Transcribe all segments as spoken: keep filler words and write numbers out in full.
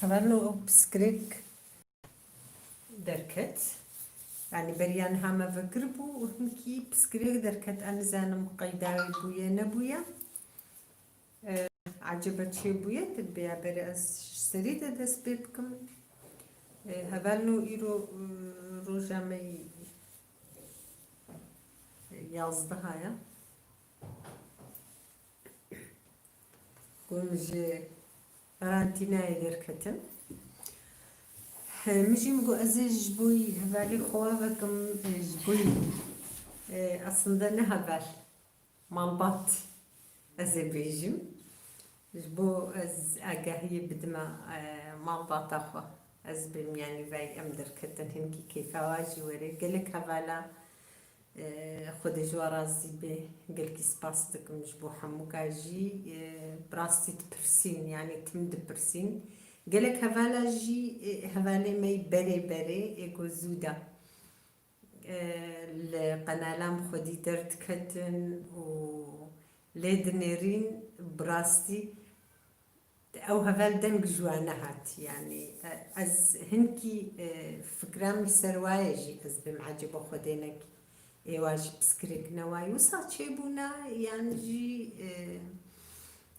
Hevalno ew piskirêk derket. Yanî beriya niha me vekiribû û hinkî piskirêk derket. Ez nizanim qeyda wê bûye nebûye. E, ecebe çê bûye, tu dibêya berê ez ji serî de dest pê bikim. E, hevalno îro, e, roja me yî yazdeh ya. Ku em ji qerantînayê derketin. Min jî min got, ez ê ji bo hevalê xwe vekim, ji bo, e, aslında ne heval, malbat, ez ê bêjim. Ji bo ez agahiyê bidime, e, malbata xwe. Ez bêm, yanî vay em derketin, hinkî keyfa wa jî were. Gelek hevala Xwedê ji we razî be. Gelkî spas dikim ji bo hemûka jî. Bi rastî dipirsîn, yanî tim dipirsîn. Gelek hevala jî, hevalê me yî berê berê ê ku zû de li qenalan bi xwedî derdiketin û lê dinêrîn, bi rastî Ew heval deng ji we nehat, yanî, e, ez hinkî, e, fikra min ser wa ye jî, ez bêm ecêba xwedê nekî ê wa jî piskirêk ne wa ye. Wisa çêbûna, yan jî, e,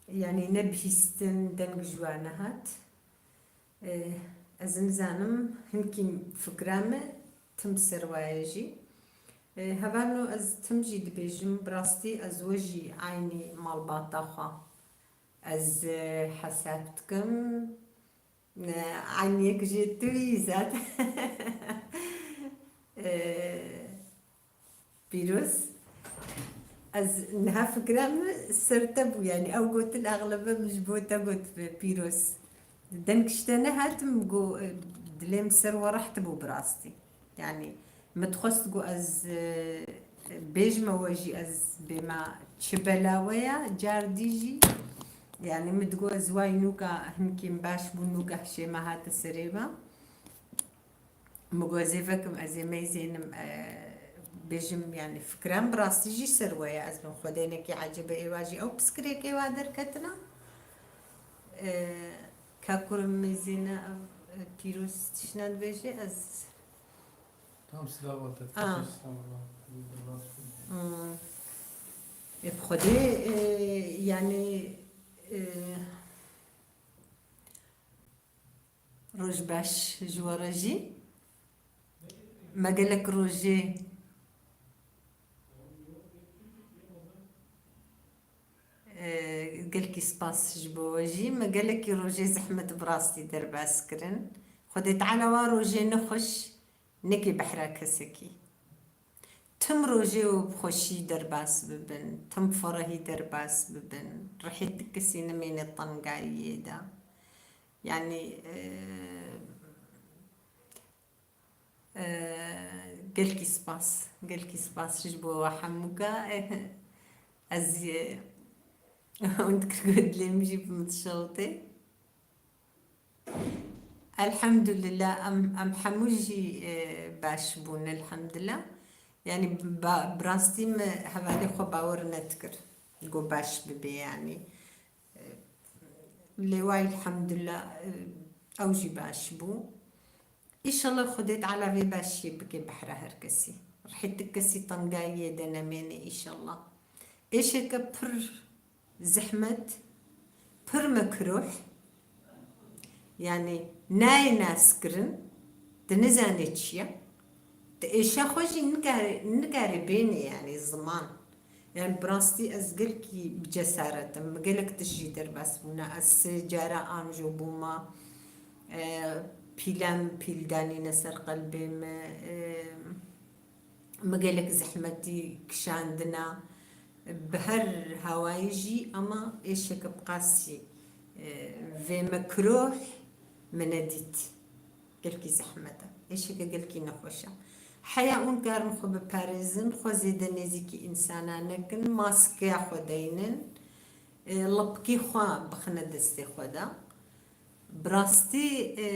yanî ne bihîstin, deng ji we nehat. E, ez nizanim, hinkî fikra min tim ser wa ye jî. E, hevalno ez tim jî dibêjim, bi rastî ez we jî eynî malbata xwe. Ez, e, hesab dikim, e, eynî yek jê tu yî zaten. E, Pîroz. Ez niha fikra min ser te bû, yanî ew gotin exlebe min ji bo te gotibe, Pîroz. Deng ji te nehat, min got, e, dilê min ser we reht bû bi rastî. Yanî, min dixwest ku ez, e, bêjime we jî ez bêma çi bela we ya, car dî jî. Yanî, min digot ez way nûka hinkî min baş bû, nûka hişê me hate serê me. Min got ez ê vekim, ez ê meyzênim, e, bêjim, yanî fikra min bi rastî jî ser we ye, ez bim xwedê nekî ecêbe ê wa jî ew piskirêkê wa derketina. E, ka kurim meyzêne ev, e, Pîroz tiştine dibêje, ez Tam silav te. Ah. Selamun aleyküm. Hmm. E, bi Xwedê, e, yanî, e, roj baş ji we re jî. Me gelek rojê, e, gelkî spas ji bo we jî. Me gelekî rojê zehmet bi rastî derbas kirin. Xwedê Teala wa rojê nexweş nekî behra kesekî. Tim rojê û bi xweşî derbas bibin, tim ferehî derbas bibin, rihê ti kesî nimêne tengayiyê de. Yanî, e, e, gelkî spas, gelkî spas ji bo we hemûka. Ez, e, hûn dikir ku dilê min jî bi min dişewitê. Elhamdulillah, em, em hemû jî, e, baş bûn, elhamdulillah. Yanî, ba-, bi rastî min hevalê xwe bawer nedikir, ku baş bibe, yanî. E, lê way, elhamdulillah, e, ew jî baş bû. Înşallah Xwedê Teala vê başiyê bike behra her kesî. Rihê ti kesî tengayiyê de nemêne înşallah. Êşeke pir zehmet, pir mekruh. Yanî nayê naskirin, tu nizanê çi ye. Tu êşa xwe jî nikare, nikare bênê, yanî ziman. Yanî bi rastî ez gelkî bi cesaret im. Min gelek tişt jî derbas bûne. Ez sê cara anjo bûma. E, pîlem pîl danîne ser qelbê min. E, min gelek zehmetî kişandina. Bi her hawayî jî, ama êşeke bi qasî, e, vê mekroh min nedît. Gelkî zehmet e. Êşeke gelkî nexweş e. Heya hûn karin xwe biparêzin, xwe zêde nêzîkî însana nekin, maskeya xwe deynin, e, lipkî xwe bixine destê xwe de. Bi rastî, e,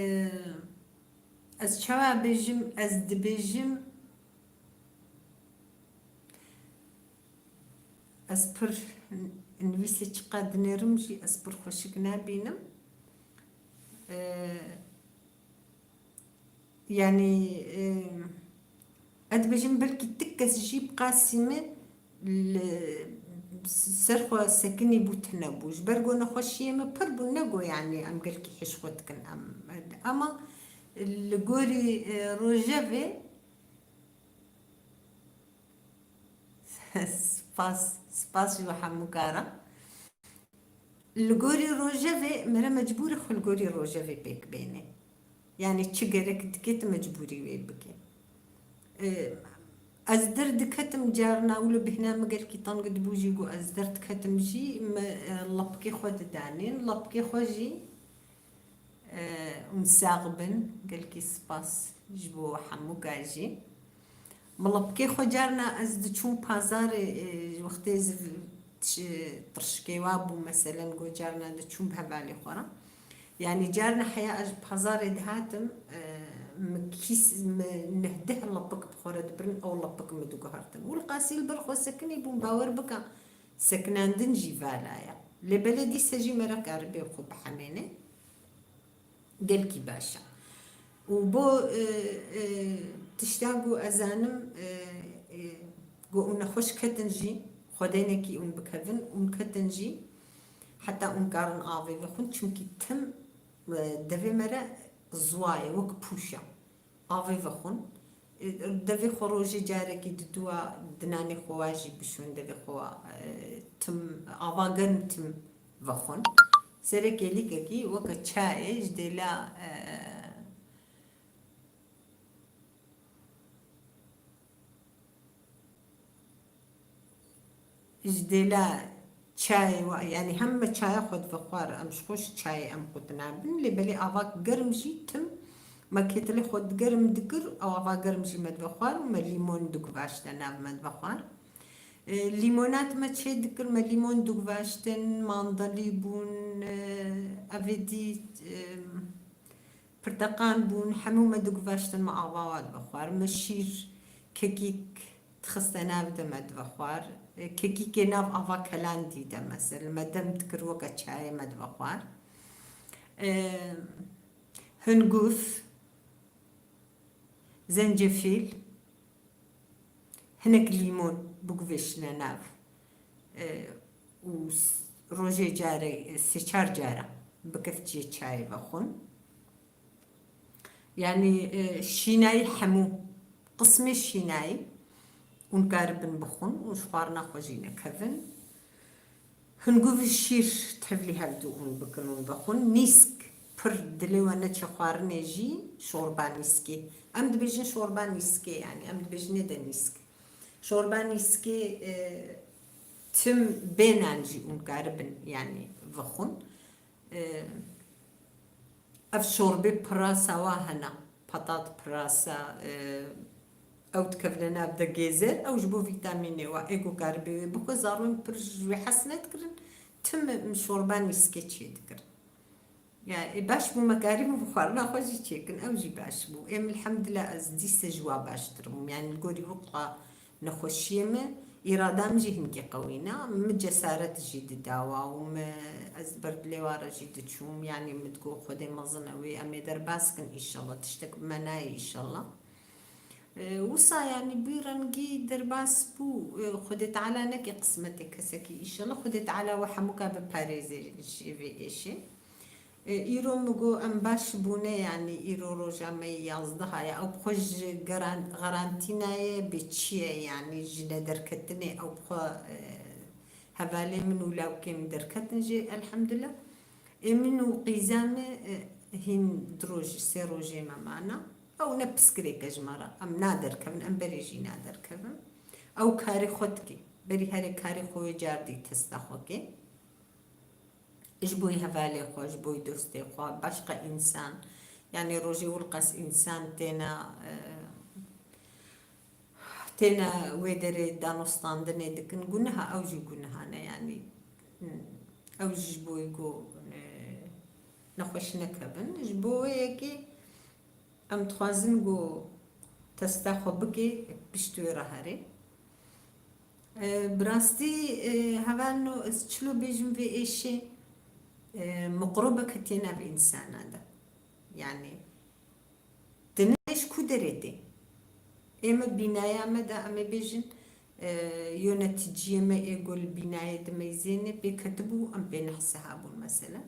ez çawa bêjim, ez dibêjim, Ez pir nivîsê çiqas dinêrim jî ez pir xweşik nabînim. E, yanî, e, ez dibêjim belkî ti kes jî bi qasî min li ser xwe sekinî bû tune bû. Ji ber ku nexweşiyê min pir bû, ne ku yanî em gelkî hêj xwe dikin em. Ama li gorî, e, rojevê Spas, spas ji we hemû karan. Li gorî rojevê, mere mecbûr e xwe li gorî rojevê pêk bêne. Yanî çi gerek dike, tu mecbûrî wê bike. Ee, ez derdiketim carna, wilo bêhna min gelkî teng dibû jî, ku ez derdiketim jî, me, e, lepikê xwe didanîn. Lepikê xwe jî Ee, hûn sax bin, gelkî spas ji bo hemûka jî. Min lepikê xwe carna ez diçûm pazarê, e, wextê ziv-, ş-, tirşikê wa bû, meselen, go carna diçûm bi hevalê xwe re. Yanî carna heya ez ji pazarê dihatim, e, min kîs, min neh deh lepik bi xwe re dibirin, ew lepik min diguhertin. Wilqasî li ber xwe sekinî bûm, bawer bike, sekinandin jî vala ye. Lê belê dîsa jî me re karibê xwe bihemêne. Gelkî baş e. Û bo, e, e, tişta ku ez zanim, e, e, ku hûn nexweş ketin jî, xwedênekî hûn bikevin, hûn ketin jî, heta hûn karin avê vexwin, çimkî tim, e, devê me re ziwa ye, wek pûş e. Avê vexwin. E, devê xwe rojê carekî diduwa, dinanê xwe wa jî bişûn devê xwe wa, e, tim, ava germ tim vexwin. Serê kêlîkekî weke çayê ji dêla, e, ji dêla çayê wa, yanî heme çaya xwe divexwar, em ji xwe ji çayê em qut nabin, lê belê ava germ jî tim me kêtilê xwe digerm dikir, ew ava germ jî me divexwar û me lîmon diguvaşte nav me divexwar. E, lîmonat me çê dikir, me lîmon diguvaştin, mandalî bûn, e, evê dî, e, pirteqan bûn, hemû me diguvaştin, me ava wa divexwar. Me şîr, kekîk dixiste nav de me divexwar. E, kekîkê nav ava kelandî de, mesel, me dem dikir weke çayê me divexwar. E, hingûf, zencefîl, hinek lîmon biguvêşine nav, e, û s-, rojê care, e, sê çar cara bikef cihê çayê vexwin. Yanî, e, şînayî hemû, qismê şînayî hûn karibin bixwin û ji xwarina xwe jî nekevin. Hingûv û şîr tevlî hevdû hûn bikin û vexwin. Nîsk, pir dilê we neçe xwarinê jî şorba nîskê. Em dibêjin şorba nîskê, yanî em dibêjinê de nîsk. Şorba nîskê, e, tim bênan jî hûn karibin, yanî vexwin. E, ev şorbê pirasa wa hene, patat pirasa, e, ew dikevine nav de gêzer, ew ji bo vîtamînê wa ê ku karibê wê bixwe, zarokên pir ji wê hez nedikirin, tim şorba nîskê çê dikirin. Ya, ê, baş bû, me karî bû bi xwarina xwe jî çêkin, ew jî baş bû. Êm, elhamdulillah, ez dîse ji wa baştir bûm. Yanî li gorî wekla nexweşiyê min, îrada min jî hinkî qewî ne. Min cesaret jî dida wa û min, ez ber dilê wa re jî diçûm. Yanî min digot, Xwedê mezin e wê, em ê derbas kin, înşallah. Tiştek bi me nayê, înşallah. E, wisa, yanî, bi rengî derbas bû. E, Xwedê Teala neke qismetê kesekî, înşallah. Xwedê Teala we hemûka biparêze ji vê êşê. E, îro min got, em baş bûne, yanî îro roja me yê yazdeh a ye. Ew bi xwe ji geran-, garantî nayê bê çi ye, yanî ji nederketinê ew bi xwe, e, hevalê min û lawkê min derketin jê, elhamdulillah. Ê min û qîza min, e, hîn du roj, sê rojê me mana. Ew ne piskirêk e ji me re. Em naderkevin, em berê jî naderkevin. Ew karê xwe dike. Berî herê karê xwe wê car dî testa xwe kê. Ji bo hevalê xwe, ji bo dostê xwe, başqa însan, yanî rojê wilqas însan têne, e, têne wê derê danostandinê dikin, guneha ew jî guneha ne, yanî, hmm, ew jî ji bo ku, e, nexweş nekevin. Ji bo wê yekê Em dixwazin ku testa xwe bike, pişt wê re herê. E, bi rastî, e, hevalno, ez çilo bêjim vê êşê, e, mikrobek hetiye nav însana de. Yani, tu ne ji ku derê tê? Ê me bînaya me de, em ê bêjin, e, yöneticiyê me ê ku li bînayê dimeyzêne pê ketibû, em pê nehsihabûn mesela.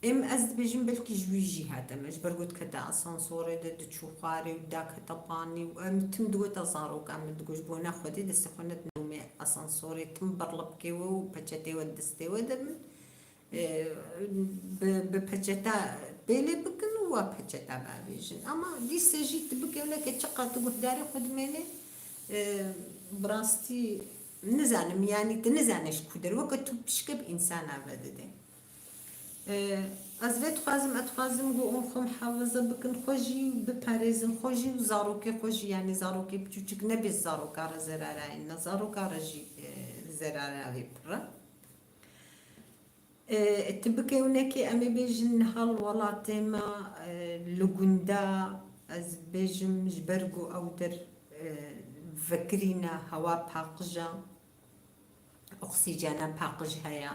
Êm ez dibêjim belkî ji wî jî hate me, ji ber ku dikete asansorê de diçû xwarê û dakete panî û em tim diweta zaroka min digot ji bona Xwedê destê xwe nedin dûmê asansorê, tim berlibkê we û peçetê we destê we de bin. E, bi, bi peçeta pêlê bikin û wa peçeta bavêjin. Ama dîse jî tu bikevneke çiqa tu guhdarê xwe dimênê, e, bi rastî nizanim, yanî tu nizane ji ku der, weke tu pişke bi însana vedide. E, ez vê dixwazim, ez dixwazim ku em xwe muhafaza bikin, xwe jî biparêzin, xwe jî û zarokê xwe jî, yanî zarokê biçûçik nebê zaroka re zerara ne, zaroka re jî, e, zerara wê pir e. E, tu bikewinekê em ê bêjin niha li welatê me, e, li gunda, ez bêjim ji ber ku ew der, e, vekirîne, hewa paqij e, oksîjena paqij heye,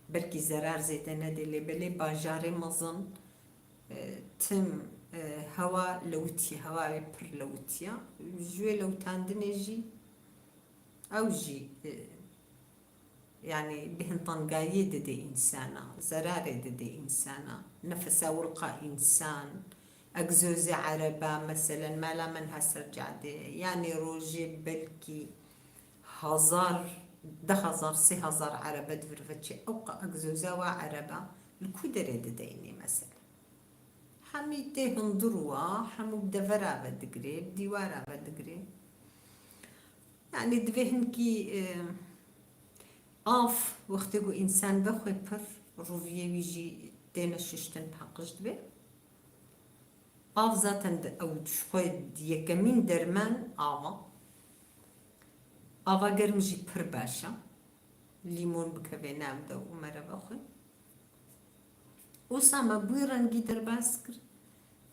belkî zerar zêde nedê lê belê bajarê mezin, e, tim, e, hewa lewitî, hewa wê pir lewitî ye. Ji wê lewtandinê jî ew jî, e, yanî bêhintangayiyê dide însana, zerarê dide însana, nefesa wilqa însan, egzozê ereba, meselen, mala min ha ser cadê ye, yanî rojê belkî hezar, deh hezar, sê hezar erebe di vir ve çê. Ewqa egzoza wa ereba li ku derê dideynê, meselen? Hemî tê hundir wa, hemû bi devera ve digirê, bi dîwara ve digirê. Yanî divê hinkî, e, av, wextê ku însan vexwe pir, rûviyê wî jî têne şiştin, paqij dibe. Av zaten di ew ji xwe yekemîn derman av e. Ava germ jî pir baş e. Lîmon bikeve nav de û mere vexwe. Wisa me bûyî rengî derbas kir.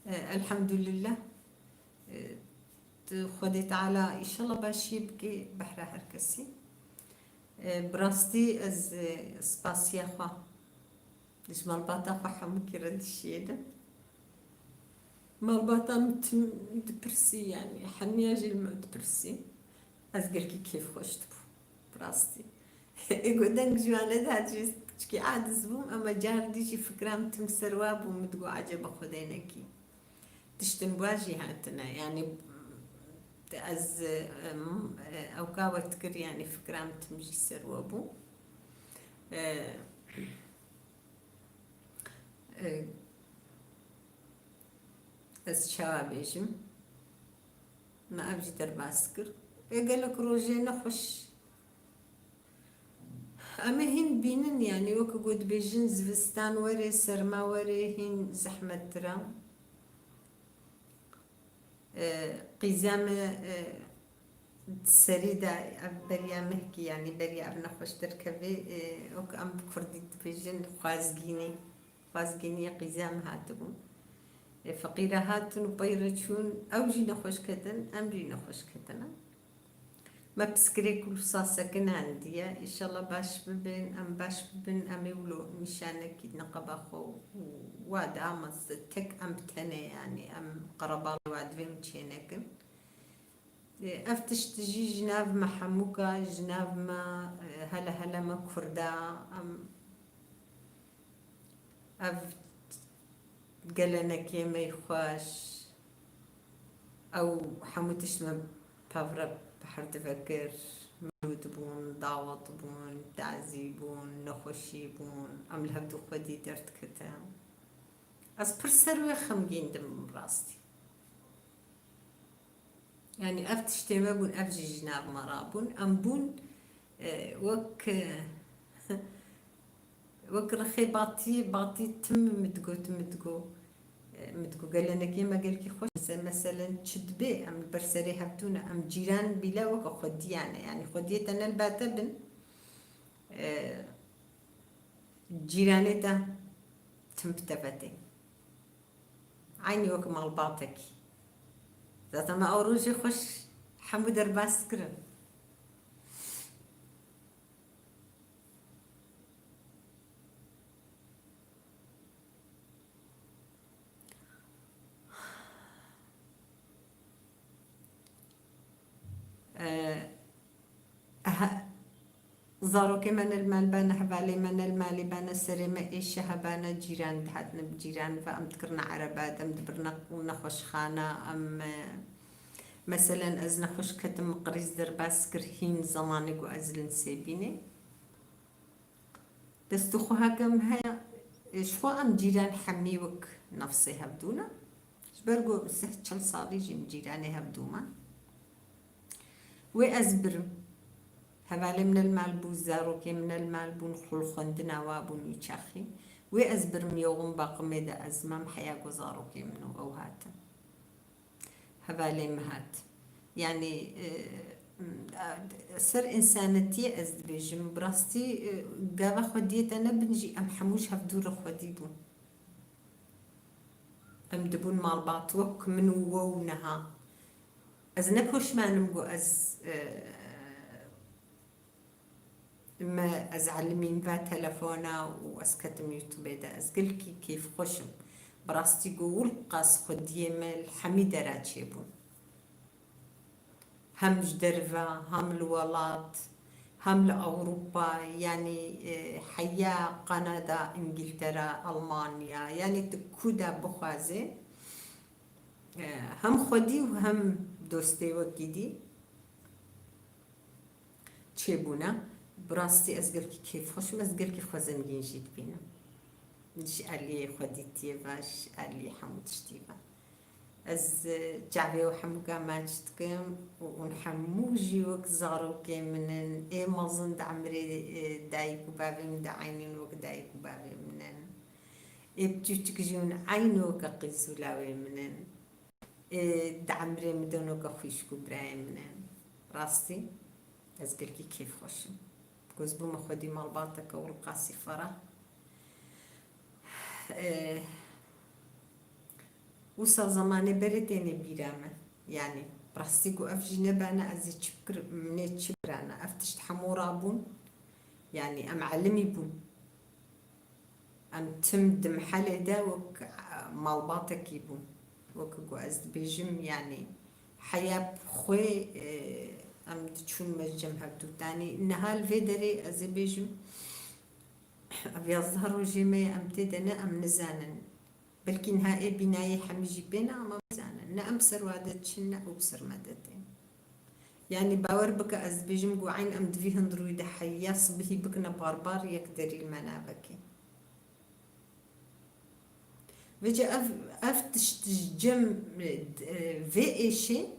E, elhamdulillah. E, tu Xwedê Teala înşallah başiyê bike behra her kesî. E, bi rastî ez, e, spasiya xwe ji malbata xwe hemûkî re dişiyêdim. Malbata min tim dipirsî, yanî hemiya jî li min dipirsî. Ez gelkî kêfxweş dibûm, bi rastî. Ê ku deng ji wan nedihat jî piçkî aciz bûm, ema car dî jî fikra min tim ser wa bû, min digot, ecebe Xwedê nekî. Tiştin wa jî hatine, yanî ez, em, ewka we dikir, yanî fikra min tim jî ser we bû. E, e, ez çawa bêjim? Me ev jî derbas kir. Ê gelek rojê nexweş. Em ê hîn bînin, yanî weke ku dibêjin zivistan were, serma were, hîn zehmettir e. E, qîza me, e, serî de ev beriya mehkî, yanî beriya ev nexweş derkevê, e, wek em bi kurdî dibêjin xwazgînî. Xwazgîniyê qîza me hatibû. E, feqîra hatin û pey re çûn, ew jî nexweş ketin, em jî nexweş ketine. Me piskirêk û sasekin hendiye. Înşallah baş bibin, em baş bibin, em ê wilo nîşanekî neqeba xwe û wa de, ama tek em bi tenê, yanî em qerebalê wa divê em çênekin. E, ev tişt jî ji nav me hemûka, ji nav me, e, hele hele me Kurda, em, ev gelenekê me yê xweş, ew hemû tişt me pevre bi her dive kir, mewlûd bûn, dawet bûn, tazî bûn, nexweşî bûn, em li hevdû xwedî derdiketin. Ez pir ser wê xemgîn dibim rastî. Yanî ev tiştê me bûn, ev jî ji nav me rabûn. Em bûn, e, wek, e, wek rixê batî, batî tim min digot, min digot, e, min digot, gelenekê me gelkî xweş e. Meselen çi dibe, em li ber serê hevdû ne, em cîran bîle weke xwediyane. Yanî xwediyê te ne li ba te bin, e, cîranê te tim bi te ve tê. Eynî wek malbatekî. Zaten me ew rojê xweş hemû derbas kirin. Zarokê me ne li mal bene, hevalê me ne li malê bene, serê me êşe hebane, cîran dihatine bi cîran ve, em dikirine erebet, em dibirine nexweşxana, em, e, meselen ez nexweş ketim, min qirîz derbas kir, hîn zemanê ku ez li Nisêbînê. Dest û xwe hekem heye, e, ji xwe em cîran hemî wek nefsê hevdû ne. Ji ber ku sih çil salî jî em cîranê hevdû me. Wê ez birim. Hevalê min li mal bû, zarokê min li mal bûn, xul xwendina wa bûn wî çaxî. Wê ez birim, yoxim baqimê de ez mam heya ku zarokê min û ew hatin. Hevalê min hat. Yanî, e, ser însanetiyê ez dibêjim, bi rastî, e, gava xwediyê te nebin jî em hemû ji hevdû re xwedî bûn. Em dibûn malbat wek min û we û niha. Ez ne poşman im ku ez, e, me, ez elimîm va telefona û ez ketim YouTubeê de. Ez gelkî kêfxweş im. Bi rastî ku wilqas xwediyê me li hemî dera çêbûn. Hem ji derve, hem li welat, hem li Ewropa, yanî, e, heya Kanada, Îngiltere, Almanya, yanî tu ku de bixwazê, e, hem xwedî û hem dostê wekî dî çêbûne. Bi rastî ez gelkî kêfxweş im, ez gelkî xwe zengîn jî dibînim. Ji aliyê xwedîtiyê ve, ji aliyê hemû tiştî ve. Ez, e, çavê û hemûka maç dikim û hûn hemû jî wek zarokê min in. Ê mezin di emrê, e, dayik û bavê min de eynîn wek dayik û bavê min in. Ê biçûçik jî hûn eyn weke qîz û lawê min in. Ê di emrê min de weke xwîşk û birayê min in. Rastî, ez gelkî kêfxweş im. Ku ez bûme xwedî malbateke wilqasî ferah. E, wisa zemanê berê têne bîra me. Yanî, bi rastî ku ev jî nebane, ez ê çi bikir-, min ê çi birane? Ev tişt hemû rabûn. Yanî, em elimî bûn. Em tim di mihelê de wek, e, malbatekî bûn. Wek ku ez dibêjim, yanî, heya bi xwe, e, em diçûn me cem hevdû. Yanî, niha li vê derê ez ê bêjim, ev yazdeh rojê me ye, em tê de ne, em nizanin. Belkî niha ê bînayê hemî jî pê ne, ama bizanin. Ne em ser wa de diçin, ne ew bi ser me de tên. Yanî bawer bike, ez dibêjim ku eyn em di vî hundirûyî de heya sibihî bikine barbar, yek derî li me navekê. Vêca ev, ev tişt ji cem, e, vê êşê,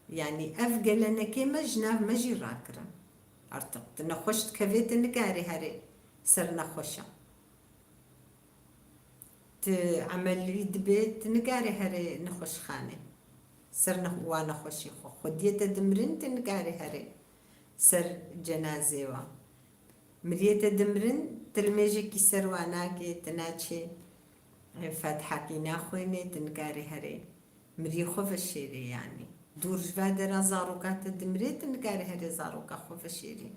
yanî ev gelenekê me ji nav me jî rakirin. Artık tu nexweş dikevê, tu nikarî herê ser nexweşa. Tu emelî dibê, tu nikarî herê nexweşxanê. Ser nex-, wa nexweşî xwe. Xwediyê te dimirin, tu nikarî herê ser cenazê wa. Miriyê te dimirin, tu limêjekî ser wa nakê, tu naçê, e, Fatihakî naxwênê, tu nikarî herê miriyê xwe veşêrê yanî. Dûr ji va dera zaroka te dimirê, tu nikarî herê zaroka xwe veşêrî.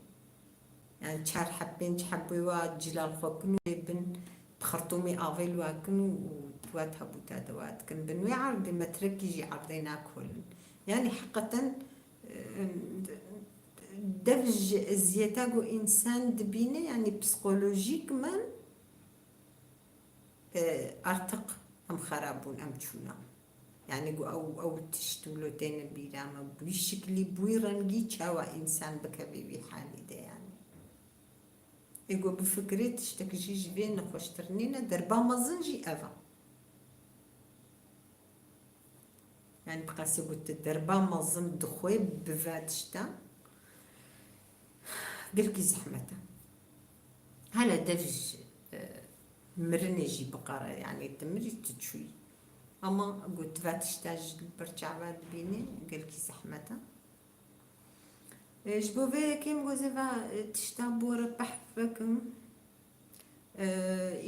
Yani çar heb, pênc heb wê wa cilal xwe kin û lê bin bi xirtomê avê li wa kin û, û di wa tabûta de wa dikin. Bin wê erdê metrekî jî erdê nakolin. Yani heqeten, e, dev ji eziyeta ku însan dibîne, yani psikolojîkmen, e, artık em xera bûn, em çûna. Yani ku ew, ew tişt wilo têne bîra me, bi wî şiklî, bi wî rengî çawa însan bikeve vî halî de yani. Ê ku bifikirê tiştek jî ji vê nexweştir nîne, derba mezin jî ev e. Yani bi qasê ku tu derba mezin dixwê bi va tişta, gelkî zehmet e. Hele dev ji, e, mirinê jî biqere, yani tu mirî tu çûyî. Ama ku tu va tişta ji ber çava dibînî, gelkî zehmet e. E, ji bo vê yekê min gozê va, e, tişta bo re behs vekim. E,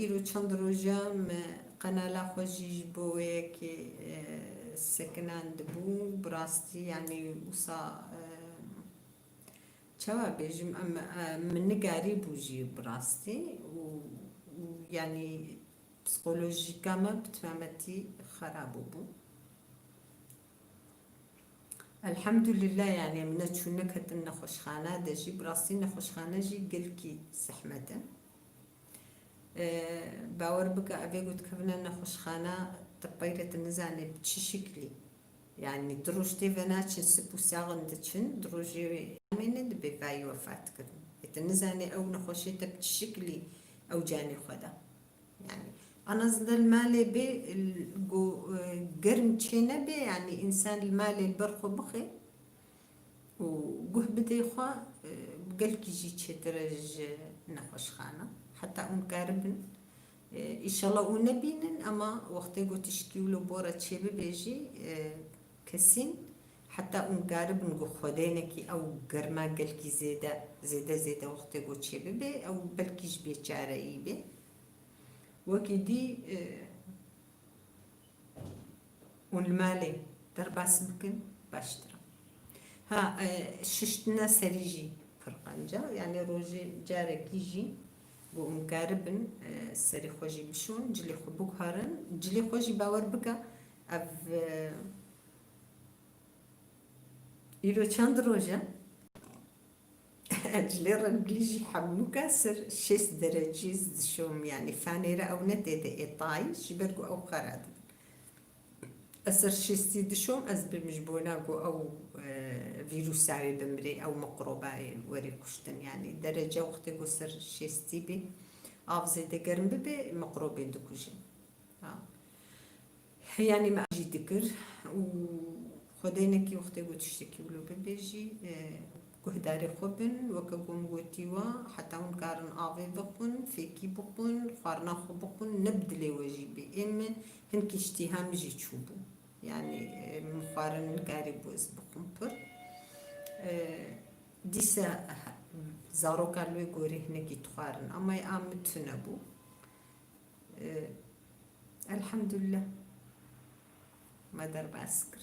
îro çend roja me qenala xwe jî ji bo wê yekê, e, sekinandibû. Bi rastî, yanî wisa, e, çawa bêjim, em, e, min nikarîbû jî bi rastî û, û yanî psikolojîka me bi temametî xera bûbû. Elhamdulillah, yani em neçûn neketin nexweşxana de jî, bi rastî nexweşxane jî gelkî zehmet e. E, bawer bike, evê ku dikevine nexweşxana, te peyre tu nizanê bi çi şiklî. Yani di roj tê venaçin, sip û saxin diçin, di rojê wê amêne dibe vayî wefat kirin. E, tu nizanê ew nexweşê te bi çi şiklî ew canê xwe da. Yani, en azından li malê bê, l-, go, e, germ çê nebe, yani, insan li malê li ber xwe bixe û guh bidê xwe, e, gelkî jî çêtir e ji nexweşxana. Heta hûn karibin, e, îşallah hûn nebînin, ama wextê ku tişkî wilo bora çêbibe jî, e, kesîn, heta hûn karibin ku xwedênekî ew germa gelkî zêde, zêde, zêde wextê ku çêbibe, ew belkî ji bêçareyî be. Wekî dî, e, hûn li malê derbas bikin, baştir e. Ha, e, şiştina serî jî pir qenc e. Yani rojê carekî jî ku hûn karibin, e, serê xwe jî bişon, cilê xwe biguherin. Cilê xwe jî bawer bike, ev, e, îro çend roj e? Ez cilê rengilî jî hemûka ser şêst derecî ez dişom, yanî fanêra ew ne tê de ê tayî, ji ber ku ew xera dibin. Ez ser şêstî dişom, ez bim ji bona ku ew, e, vîrusa wê bimrê, ew miqroba wê werê kuştin, yanî derece wextê ku ser şêstî bê, av zêde germ bibe, miqrobê dikujin. Ha. Yanî me jî dikir û xwedênekî wextê ku tiştekî wilo bibe jî, e, guhdarê xwe bin, weke ku min gotî we, heta hûn karin avê bixwin, fêkî bixwin, xwarina xwe bixwin, ne bi dilê we jî bê. Ê min hinkî îştîha min jî çûbû. Yanî, e, min xwarin nikarîbû ez bixwim pir. E, dîsa zaroka li wê gorî hinekî dixwarin, ama ya min tune bû. E, elhamdulillah. Me derbas kir.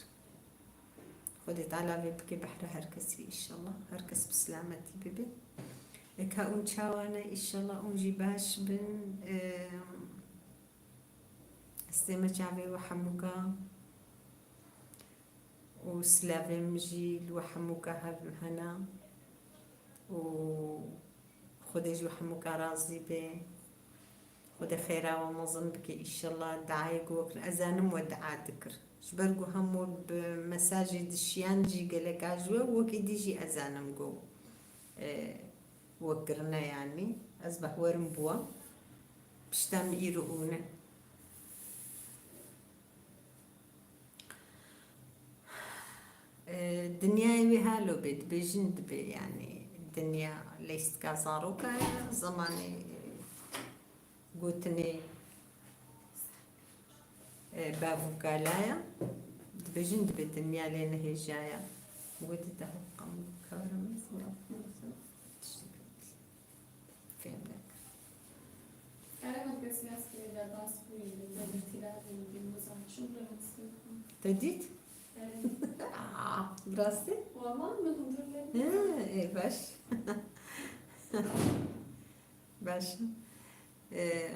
Xwedê Teala vê bike behra her kesî înşallah. Her kes bi selametî bibe. Eka hûn çawa ne, înşallah hûn jî baş bin. E, ez tême çavê we hemûka. û silavê min jî li we hemûka hev hene û Xwedê ji we hemûka razî be. Xwedê xêra we mezin bike înşallah. Diayê ku we kirin, ez zanim we dua dikir. Ji ber ku hemû bi mesajê dişiyan jî geleka ji we, wekî dî jî ez zanim ku, e, we kirine, yanî ez behwerim bi we. Pişta min îro hûn e. E, dinyayê wê halo bê, dibêjin dibe, yanî dinya leyska zaroka ye, zemanê, e, gotinê, e, bav û kala ye. Dibêjin dibe dinya lê nihêja ye. Gotî te hewqem kewre min. Fêm nekir. Erê, min kes nas kirê, de dans bûyî, de birtî de bûyî, de wezan çi bû, de nas kirê. Te dît? Erê. Aa, bi rastî? Wala, min hundir lê. He, ê, baş. Baş. Ee,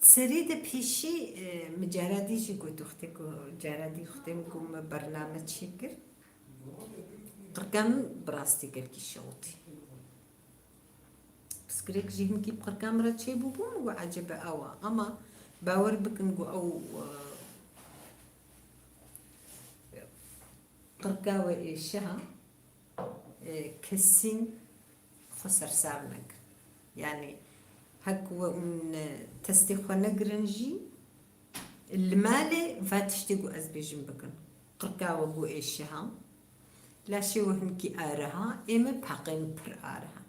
Serê de pêşî, e, min cara dî jî got, wextê ku cara dî wextê min got me bername çêkir. Qirka min bi rastî gelkî şewitî. Pirsgirêk jî hinkî bi qirka min re çêbûbû, min got ecebe ew e. Ama bawer bikin ku ew, e, qirka we êşiha, e, kesîn xwe sersar nekin. Yanî hek we hûn, e, testê xwe negirin jî, li malê va tiştê ku ez bêjim bikin. Qirka we got êşiha, laşê we hinkî ariha, ê min paqê min pir ariha.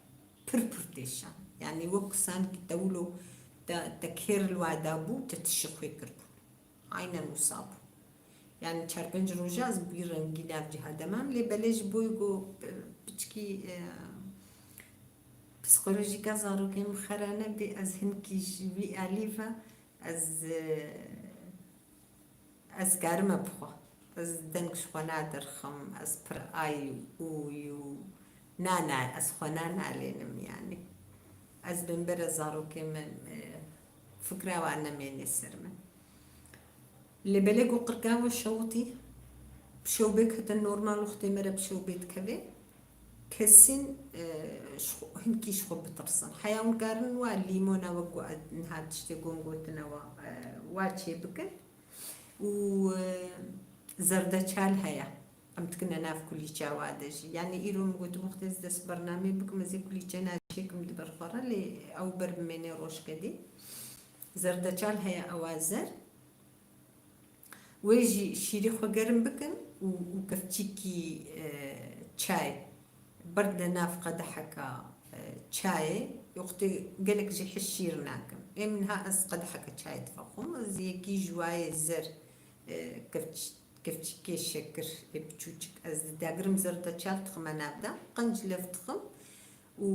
Pir pir têşa. Yanî wek sankî te wilo te, te kêr li wa dabû, te tişî xwe kirbû. Aynen wisa bû. Yani çar pênc roja ez bi wî rengî nav cîha de mam, lê belê ji bo ku, e, piçkî, e, psîkolojîka zarokên min xera nebe, ez hinkî ji vî alî ve ez, e, ez karime bi xwe. Ez deng ji xwe nadirxim, ez pir ay û û na, na, ez xwe na nalênim yani. Ez bêmbere zarokê min, e, fikra wan nemênê ser min. Lê belê ku qirka we şewitî, bi şewbê kete normal wextê me re bi şewbê dikeve, kesîn, e, ji xwe, hinkî ji xwe bitirsin. Heya hûn karin wa lîmona wek ku ez niha tiştê ku hûn gotine wa, e, wa çê bikin. Û, e, zerdeçal heye. Em dikine nav kulîça wa de jî. Yanî îro min got, wextê ez dest bernameyê bikim, ez ê kulîçe nav çêkim di ber xwe re, lê ew ber bimêne rojke dî. Zerdeçal heye, ewa zer. Wê jî şîrê xwe germ bikin û, û kevçîkî, e, çay berdine nav qedeheka, e, çayê. Wextê gelek jî hişk şîr nakim. Ê min ha ez qedeheka çayê divexwim. Ez yekî ji wayê zer, e, kevç-, kevçîkê şekir ê biçûçik ez didagirim, zerdeçal dixime nav de. Qenc lev dixim û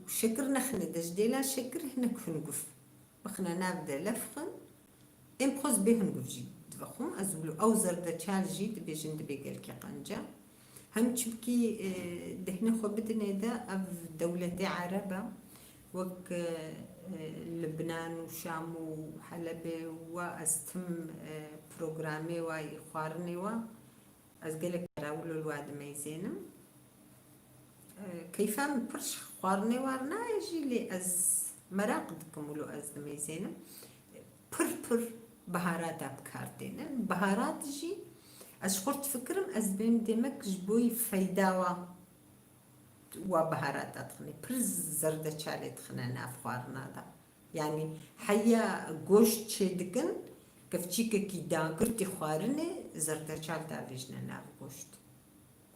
şekir nexine de, ji dêla şekir hinek hinguf. Bixine nav de lef xin. Êm xwest bê hinguf jî divexwim. Ez wilo ew zerdeçal jî dibêjin dibê gelkî qenc e. Hem çimkî, e, dehnê xwe bidinê de ev dewletê Ereb e. Wek, e, e, Libnan û Şam û Helebê wa ez tim, e, programê wa yî xwarinê wa. Ez gelek cara wilo li wa dimeyzênim. E, keyfa min pir ji xwarinê war nayê jî, lê ez meraq dikim wilo ez dimeyzênim. Pir pir biharata bi kar tênin. Biharat jî ez ji xwe difikirim, ez dibêm demek ji bo yî feyda wa, wa biharata dixinê. Pir zerdeçalê dixine nav xwarina de. Yanî heya goşt çêdikin, kevçîkekî dagirtî xwarinê zerdeçal davêjine nav goşt.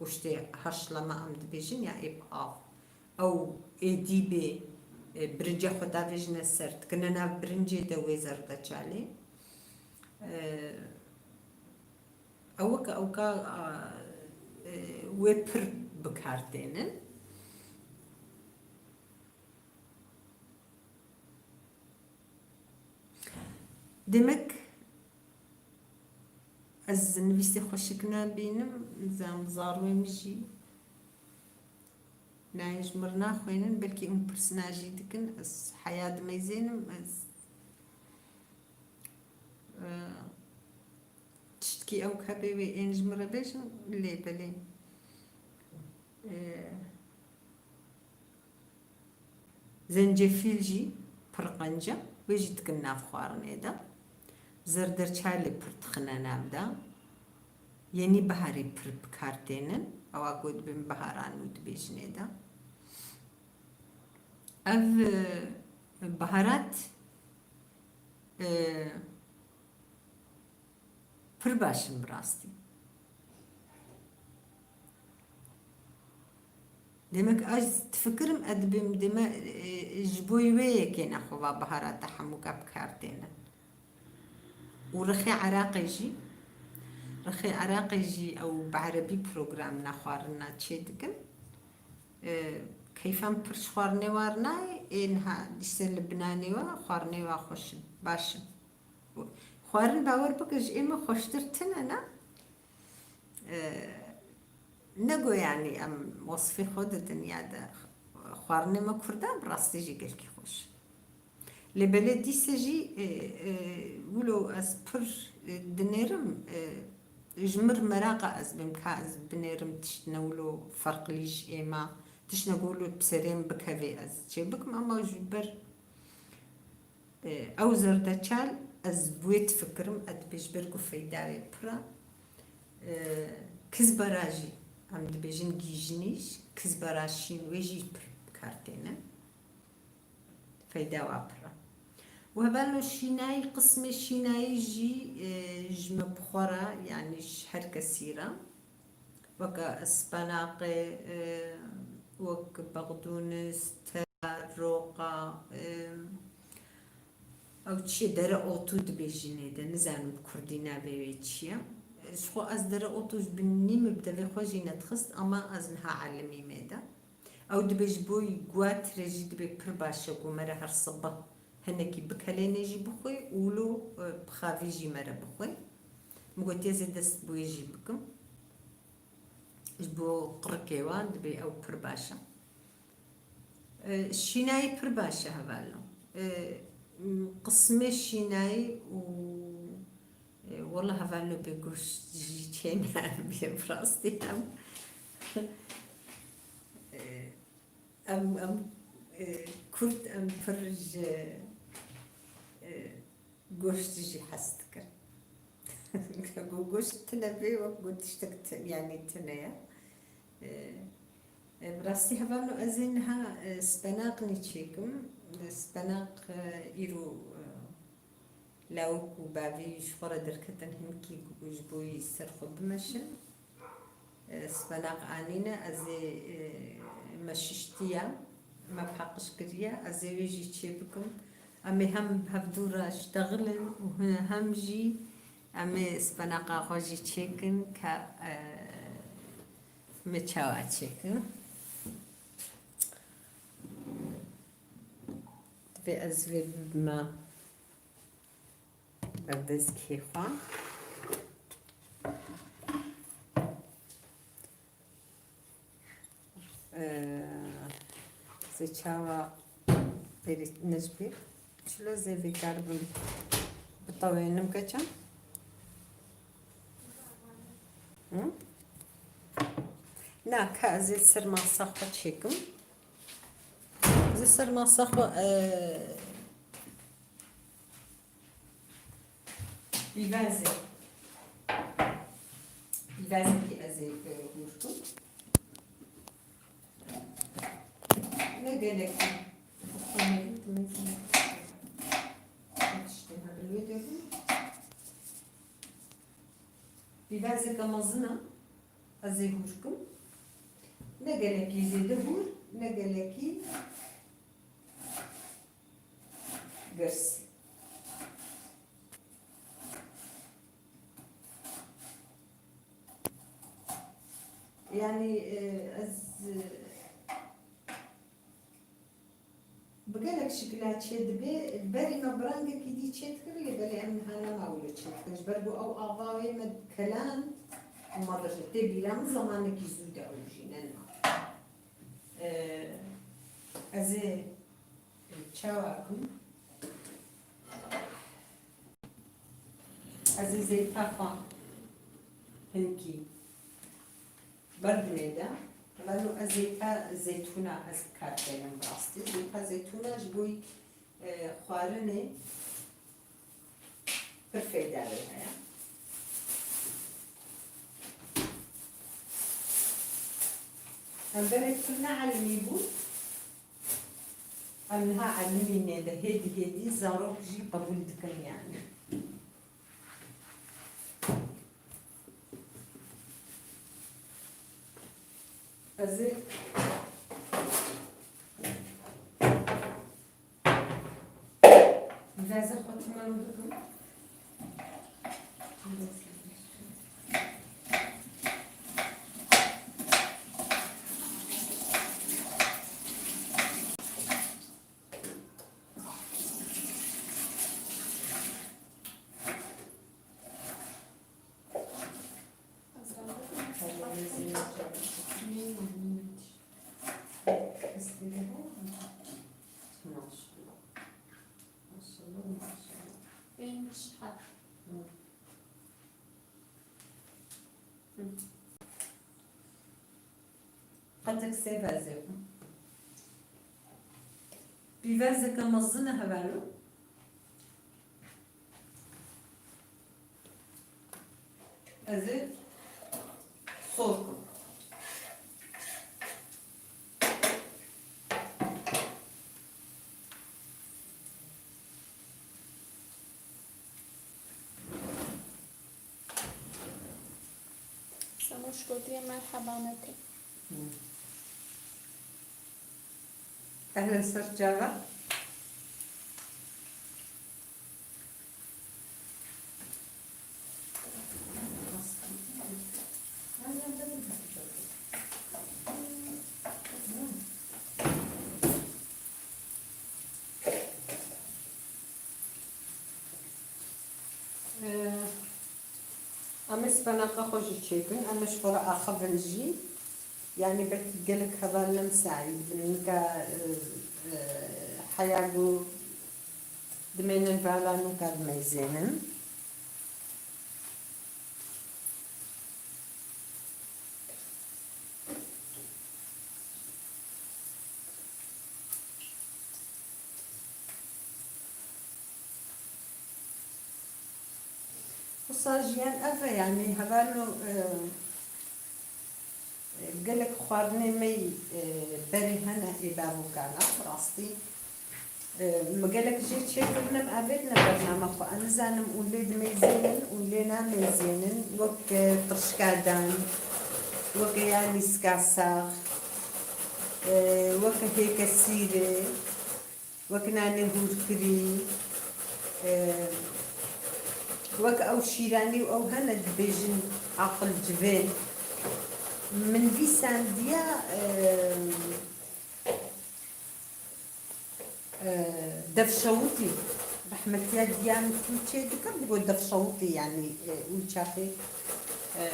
Goştê haşlama em dibêjin ya ê bi av. Ew êdî bê, e, birinca xwe davêjine ser, dikine nav birincê de wê zerdeçalê. E, ew weke ewka, a, e, wê pir bi kar tênin. Demek ez nivîsê xweşik nabînim, nizam zarwê min jî nayê ji mir naxwênin, belkî hûn pirsina jî dikin, ez heya dimeyzênim, ez, e, tiştkî ew hebê wê ên ji min re bêjin, lê belê, e, Zencefîl jî pir qenc e, wê jî dikin nav xwarinê de. Zerdeçalê pir dixine nav de. Yenî biharê pir bi kar tênin. Ewa ku dibên bihara nû dibêjinê de. Ev, e, biharat, e, Pir baş in bi rastî. Demek ez difikirim, ez dibêm deme, e, ji bo wê yekê nexwe va biharata hemûka bi kar têne. Û rixê Iraqê jî, rixê Iraqê jî ew bi erebî programna xwarina çê dikin. E, keyfan pir ji xwarinê war nayê, ê niha dîse Libnanê wa, xwarinê wa xweş in, baş in. Xwarin, bawer bike, ji ê me xweştir tune ne. E, ne go yanî em wesfê xwe di dinya de. Xwarinê me kurdan bi rastî jî gelkî xweş. Lê belê dîse jî, e, e, wilo ez pir, e, dinêrim, e, ji mir meraqa ez bim ka ez binêrim tiştine wilo ferqlî ji ê me, tiştine ku wilo bi serê min bikevê ez çê bikim, ama ji ber E, ew zerdeçal ez bi wê difikirim, ez dibê ji ber ku feyda wê pir e. E, kizbera jî, em dibêjin gîjnî jî, kizbera şîn wê jî pir bi kar têne. Feyda wa pir e. Û hevalno şînayî, qismê şînayî jî, e, ji me bi xwe re, yanî ji her kesî re. Weke spanaqê, e, wek bexdûnis, ter, roqa, e, ew çi ye, dereotû dibêjin ê de, nizanim bi kurdî navê wê çi ye. Ji xwe ez dereotû ji binî min bi devê xwe jî nedixist, ama ez niha elimîm ê de. Ew dibê ji bo guatirê jî dibê pir baş e ku me re her sibeh hinekî bikelênê jî bixwê û wilo, e, bi xavî jî me re bixwê. Min gotiye ez ê dest bi wê jî bikim. Ji bo qirikê wan dibê ew pir baş e. E, şînayî pir baş e hevalno. E, m, qismê şînayî û, e, Wela hevalno pê goşt jî çêne em bê bi rastî em. E, em, em, e, Kurd em pir ji, e, goşt jî hez dikin. Ku goşt tune bê wek ku tiştek ti-, yanî tune ye. E, e, bi rastî hevalno ez ê niha, e, spenaq nî çêkim. E, spenaq, e, îro, e, lawik û bavî ji xwe re derketin hinkî ku ji bo wî ser xwe bimeşin. E, spenaq anîne, ez ê, e, me şiştiye, me paqij kiriye, ez ê wê jî çê bikim. Em ê hem hevdû re ştexilin û he-, hem jî em ê spenaqa xwe jî çêkin ke, e, me çawa çêkin. Divê ez vê bibime. Berdez kê xwe. Ee, zê çawa berî nejbî? Çilo zê vê kar bim. Bi tawê nim keçem? Hı? Na, ka ez ê ser masa xwe çêkim. Zê ser masa xwe, ee, Pîvazê. Pîvazekî ez ê, e, hûr kim. Ne gelekî. Tiştê herin wê de bû. Pîvazeke mezin e, ez ê hûr kim. Ne gelekî zêde hûr, ne gelekî girs. Yanî, e, ez, e, bi gelek şikila çê dibe, berî me bi rengekî dî çê dikir, lê belê em niha nema wilo çê dikin. Ji ber ku ew ava wê me kelan û me birî. Tê bîra min zemanekî zû de ew jî ne niha. E, ez ê çawa kim? Ez ê zeyta xwe hinkî berdimê de. Lano ez zeyta zeytûna ez bi kar tênim bi rastî. Zeyta zeytûna ji bo, e, xwarinê pir feyda wê heye. Em berê pir ne elimî bûn. Em niha elimî nê de hêdî hêdî zarok jî qebûl dikin yanî. Ez ê veze xwe timam bikim. Pênc heb. Qetek sê vezê bû. Pîvezeke mezin e hevalno. Ez ê sor kim. Semoş gotiye merheba neke. Ehlen ser çava. Ee, Em ê spenaqa xwe jî çêkin, em ê ji xwe re axivin jî. Yanî belkî gelek heval ne misaîd bin, nika, e, e, heya ku dimênin vala nûka dimeyzênin. Wisa jiyan ev e, yanî hevalno, e, gelek xwarinê me yî, e, berê hene ê bavokana, rastî. E, min gelek jê çêkirine, min avêtine bername xwe. Ez nizanim û lê dimêzênin û lê namêzênin, wek, e, tirşkadan, wek yanî skasax, e, wek hêkesîrê. Wek nanê hûrkirî, e, wek ew şîranî û ew hene dibêjin aqil civê. Min vî sendiya, e, e, devşewitî, rehmetiya diya min ku çê dikir, digot devşewitî, yanî, e, wî çaxê, e,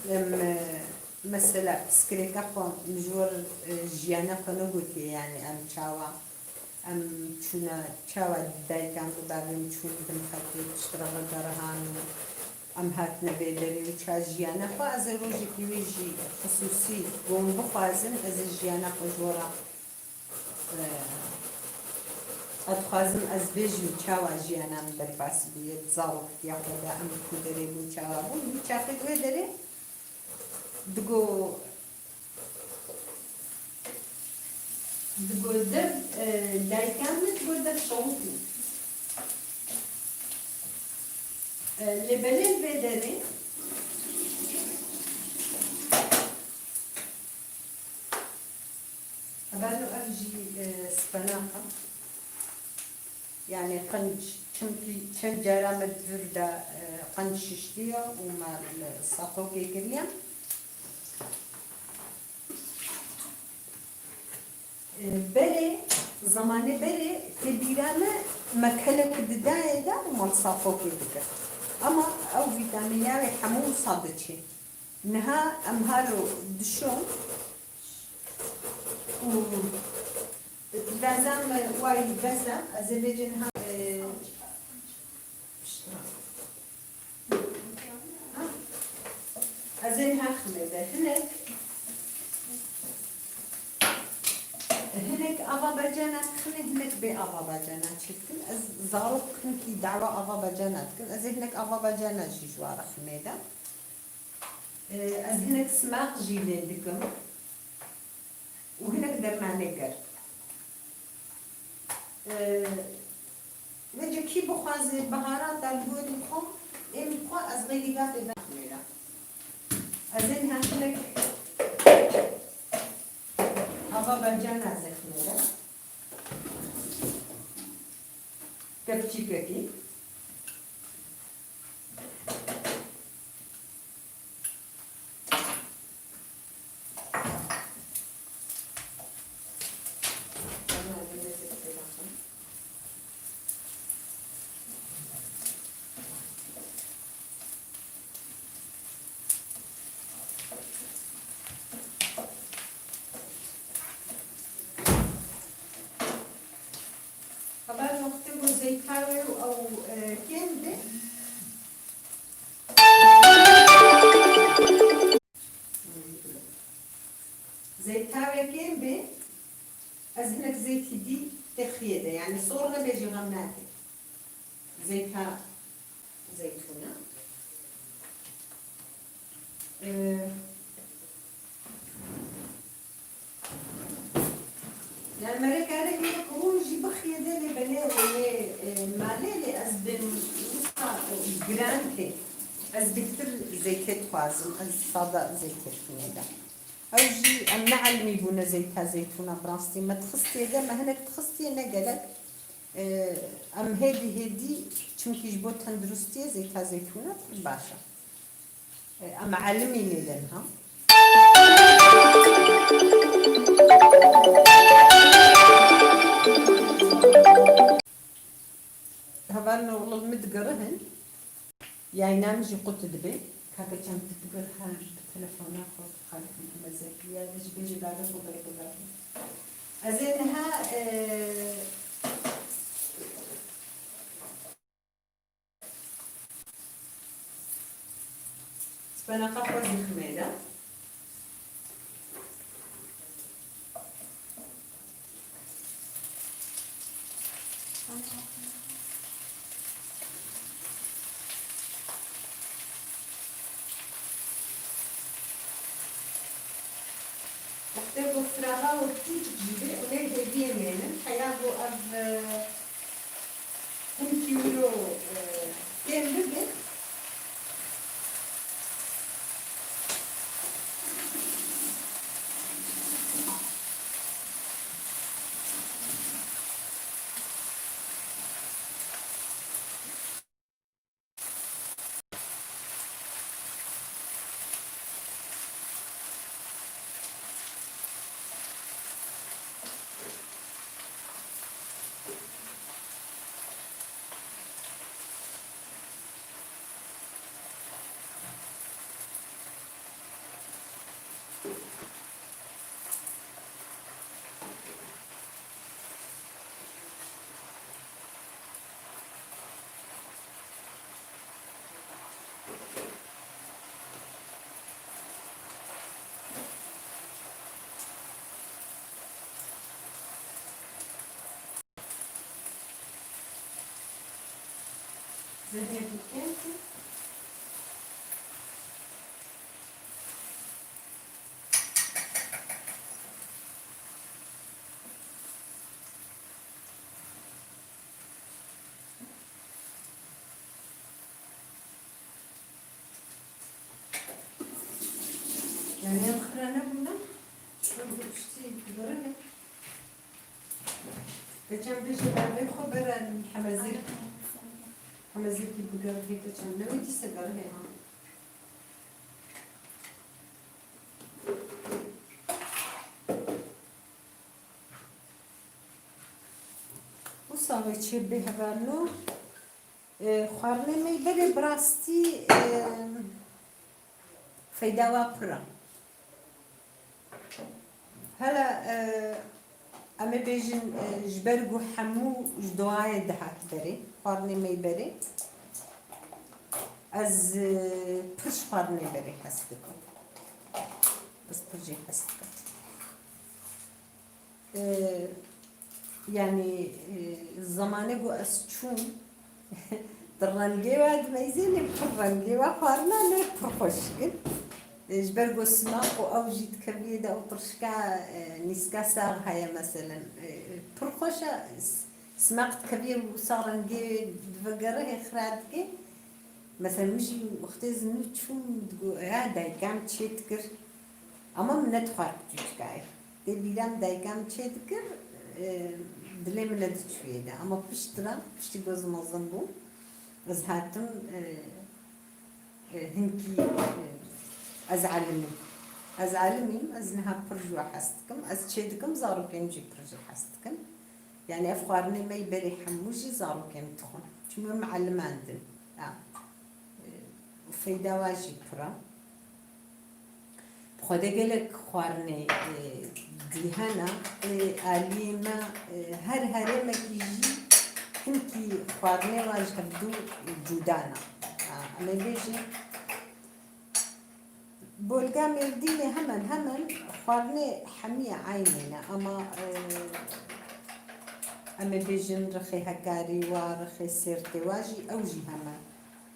Em, e, mesela pirsgirêka xwe min ji wir, e, jiyana xwe negotiye, yanî em çawa, em çûna, çawa dayika min û bavê min çûn bin xetê piştre ve gerihan û em hatine vê derê û çawa jiyana xwe, ez ê rojekî wê jî xisûsî gon bixwazim, ez ê jiyana xwe ji we re Ez dixwazim ez bêjim çawa jiyana min derbas bûye, di zaroktiya xwe de em ku derê bûn, çawa bûn. Wî çaxê di wê derê digo, digo dev, e, dayika min digo dev şewitî. E, lê belê li vê derê Hevalno ev jî, e, spenak e. Yanî qenc, çimkî çend cara me di vir de, e, qenc şiştiye û me li safokê kiriye. E, berê, zemanê berê tê bîra me, me kelek didayê de û me li safokê dikir. Ama ew vîtamîna wê hemû wisa diçê. Niha em halo dişon û lazem wayî bes e, ez ê vêcê niha, e, piştre. Ez ê niha ximê de hinek, hinek ava bacana dixinê, hinek bê ava bacana çêdikin. Ez zarok hinkî dawa ava bacana dikin. Ez ê hinek ava bacana jî ji wa re ximê de. Ee, ez hinek simaq jî lê dikim û hinek dermanê germ. Ee, vêce kî bixwaze baharata li gorî xwe, ê min xwe ez xeylî gavê vexmêra. Ez ê niha hinek ava bacana zexmêra. Kevçîkekî. Heval wextê ku zeyta wê û ew, e, kêm be. Zeyta wê kêm be, ez hinek zeytî dî tê xiyê de, yanî sor nebe jî xem nake. Zeyta zeytûna. Ee, Yani mere kare hinek rûn jî bixiyê de lê belê rûnê, e, malê lê ez bin wisa giran tê. Ez bêhtir zeytê dixwazim, ez sada zeytê dixwazim. Ew jî em ne elmî bûne zeyta zeytûna bi rastî. Me dixistiye de, me hinek dixistiye ne gelek. E, em hêdî hêdî, çimkî ji bo tenduristiyê zeyta zeytûna pir baş e. Em elimînê de niha. Hevalno wilo min digerihin. Yayna min jî qut dibe. Kake çend tu digeriha ji telefona xwe xalî mezekî ya de jî bêjî bavê xwe berxwe bavê. Ez ê niha, e, Spenaqa xwe zî ximê de. Wextê ku firaxa û tûçik jî bê, ew ê hêviyê mênin. Heya ku ev, e, hinkî wilo, e, kêm bibe. Zehê bû kêm kir. Yani em xira nebûne, çiqas bi piştî digerine. Geçen bêje bervê xwe bere hemezêk, hemezêkî bigerî geçen. Newê dîse gerine ha. Wisa wê çê bê hevalno. E, xwarinê me berê bi rastî, e, feyda wa pir e. Hele, e, em ê bêjin, e, ji ber ku hemû ji doğayê dihat berê, xwarinê me berê. Ez, e, pir ji xwarinê berê hez dikim. Ez pir jê hez dikim. E, yani, e, zamanê ku ez çûm, di rengê we dimeyzê, lê pir rengê we xwarina ne pir xweşik in. E, ji ber ku simaq û ew jî dikeviyê de ew tirşika, e, nîska sax heye meselen. E, pir xweş e, s-, simaq dikeviyê wisa rengê divegerihê xira dike. Mesela min jî wextê ez nû çûm, digo, ya dayika min çê dikir. Ama min nedixwar bi çûçikayê. Tê bîra min dayika min çê dikir, e, dilê min nediçûyê de. Ama piştre, piştî ku ez mezin bûm, ez hatim, e, e, hinkî, e, ez elim im. Ez elim im, ez niha pir ji we hez dikim. Ez çê dikim, zarokên min jî pir jê hez dikin. Yani ev xwarinê me yî berê hemû jî zarokên min dixwin. Çimkî em elimandin. Ha. Û feyda wa jî pir e. Bi xwedê gelek xwarinê, e, dî hene, e, aliyê me, e, her herêmekî jî hinkî xwarinê wa ji hevdû cuda ne. A, em ê bêjin, Bolga Mêrdînê hemen hemen xwarinê hemî eynî ne, ama, e, em ê bêjin rixê Hekarî wa, rixê Sêrtê wa jî, ew jî heme,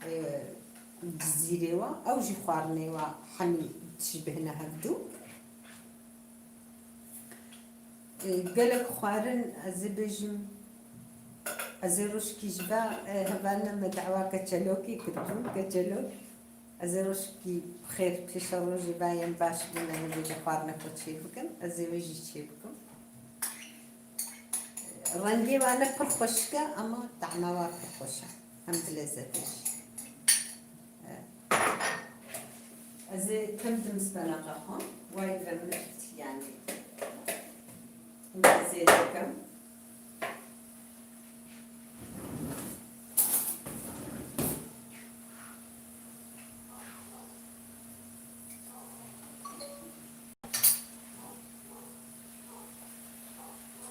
e, Cizîrê wa, ew jî xwarinê wa hemî dişibihne hevdû. E, gelek xwarin, ez ê bêjim, ez ê rojkî ji va, e, hevalina me dawa keçelokê kiribû, keçelok. Ez ê rojkî bi xêr pêşerojê va yên baş bûne, nivê dê xwarine xwe çê bikin, ez ê wê jî çê bikim. Rengê wa ne pir xweşik e, ama tahma wa pir xweş e. Hem bi lezzetê jî. Ez ê tim tim spenaqa xwe, wayî ve min, yanî, hinekî zêde kim.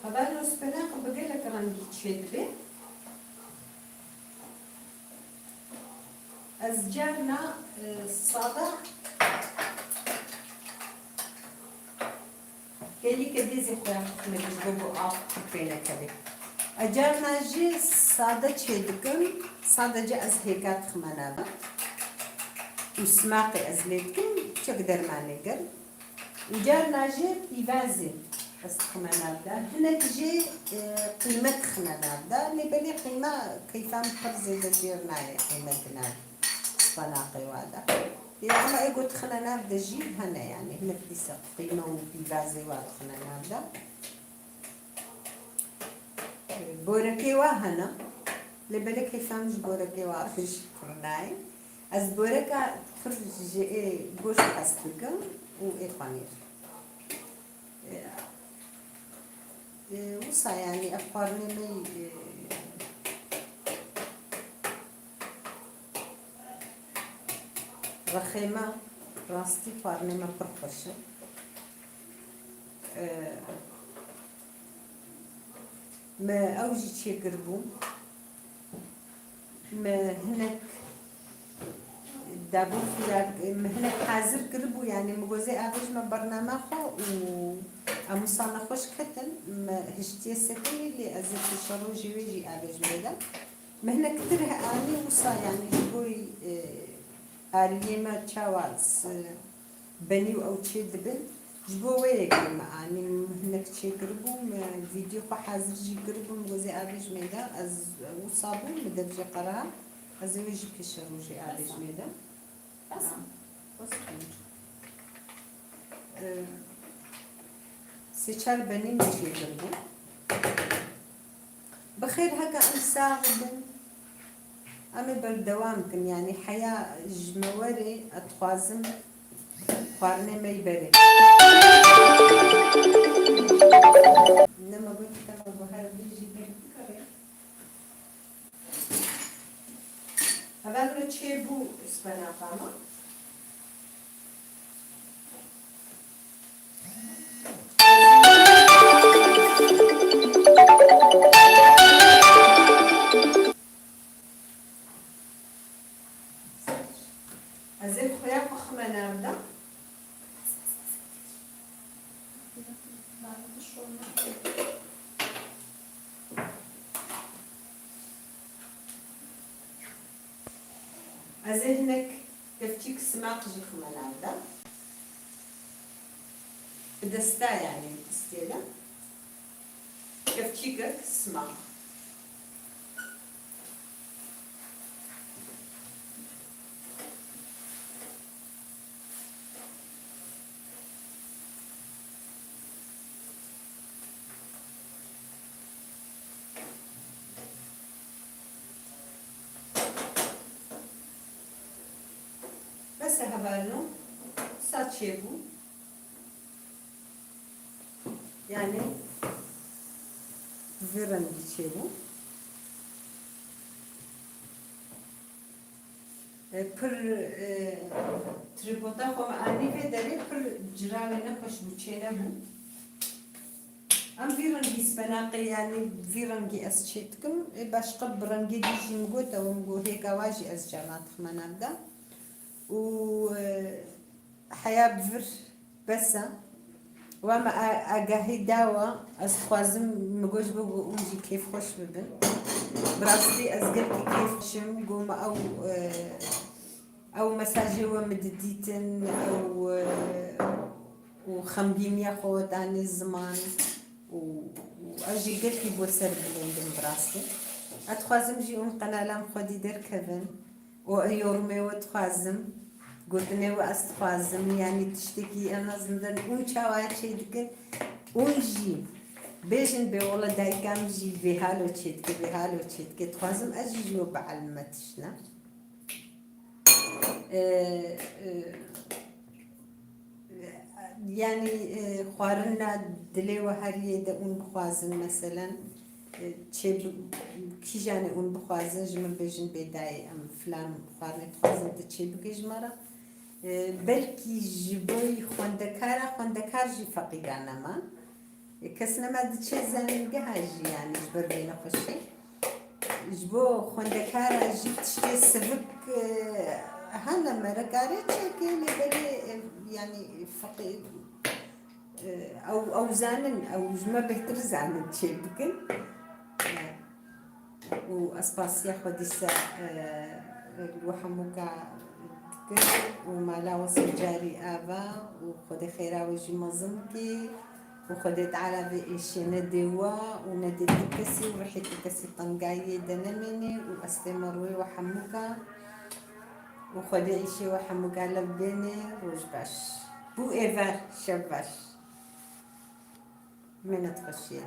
Hevalno, spenak bi gelek rengî çêdibe. Ez carna, e, sade, gelî kedêzê xwe ya xwe dixwim ji bo ku av pê nekeve. Ez carna jî sade çêdikim, sadece ez hêka dixime nava. Û simaqê ez lê dikim, çek dermanê germ. Û carna jî pîvazê ez dixime nav de. Hinek jî, e, qîme dixine nav de. Lê belê qîme keyfa min pir zêde jêr nayê qîme di nav spanaqê wa de. Lê ama ê ku dixine nav de jî hene, yanî hinek dîsa qîme û pîvazê wa dixine nav de. Borekê wa hene. Lê belê keyfa min ji borekê wa jî pir nayê. Ez boreka pir ji ê goşt hez dikim û ê xwenîr. E, e, wisa, yanî, ev xwarinê me, e, rexê me, rastî xwarinê me pir xweş e. E, Me ew jî çêkiribû. Me hinek dabû firak, me hinek hazir kiribû, yanî min got zê avêjime bernama xwe û em wisa nexweş ketin, me hiştiye sekinî, lê ez ê pêşerojê wê jî avêjimê de. Me hinek tir he anî wisa, yanî ji bo, e, aliyê me çawa s-, benî û ew çê dibin. Ji bo wê yekê me anî, min hinek çêkiribû, me vîdyo xwe hazir jî kiribû, min got zê avêjimê de, ez wisa bû, min dev jê qera, ez ê wê jî pêşerojê avêjimê de. Sê çar benî min çêkiribû. Bi xêr, heke em sax bin, em ê berdewam kin. Yanî heya ji me werê, ez dixwazim xwarinê me yî berê. Ne me got, te me guher bî jî berê. Hevalno çêbû spenaqa me. Ez ê xuya xwe xime nav de. Ez ê hinek kevçîk simaq jî xime nav de. Bi desta, yanî, bi destê de. Kevçîkek simaq. Bes e hevalno, sa çêbû. Yanî, bi vî rengî çêbû. E, pir, e, tripota xwe me anî vê derê, pir ciravê nexweş bû, çênebû. Em vî rengî spenaqê, yanî vî rengî ez çê dikim. Ê başqa bi rengê dî jî min got, ew min got hêka wa jî ez carna dixime nav de. Û, e, heya bi vir bes e. Wa me a-, agahî dawa, ez dixwazim min got ji bo hûn jî kêfxweş bibin. Bi rastî ez gelkî kêfxweş im, got me ew, e, ew mesajê we min didîtin, ew, e, û xembîniya xwe we danê ziman û, û ez jî gelkî bo ser bilind im bi rastî. Ez dixwazim jî hûn qenalan xwedî derkevin û ez yorumê we dixwazim, gotinê we ez dixwazim, yanî tiştekî en azından hûn çawa çê dikin, hûn jî bêjin bê wele dayika min jî vê halo çê dike, vê halo çê dike. Dixwazim ez jî ji we bielime tiştine. E, e, yanî, e, xwarina dilê we heriyê de hûn bixwazin, meselen, e, çê bi-, kîjanê hûn bixwazin, ji min bêjin bê dayê em filan xwarinê dixwazin, tu çê bike ji me re. E, belkî ji bo xwendekara, xwendekar jî feqîra nema. Kes nema diçe zanîngeha jî, yanî ji ber vê nexweşê. Ji bo xwendekara jî tiştê sivik, e, hene, me re kare çêke, lê belê, e, yanî feqî-, e, ew, ew zanin, ew ji me bêhtir zanin çê bikin. E, û ez spasiya xwe dîsa, e, li we hemûka û mala we ser carî ava û Xwedê xêra we jî mezin bikî û Xwedê Teala vê êşê nedê we û nedê ti kesî û rihê ti kesî tengayiyê de nemênê û estê me rûyê we hemûka û Xwedê êşê we hemûka lev bênê. Roj baş. Bû êvar, şev baş. Minet xweşiyê.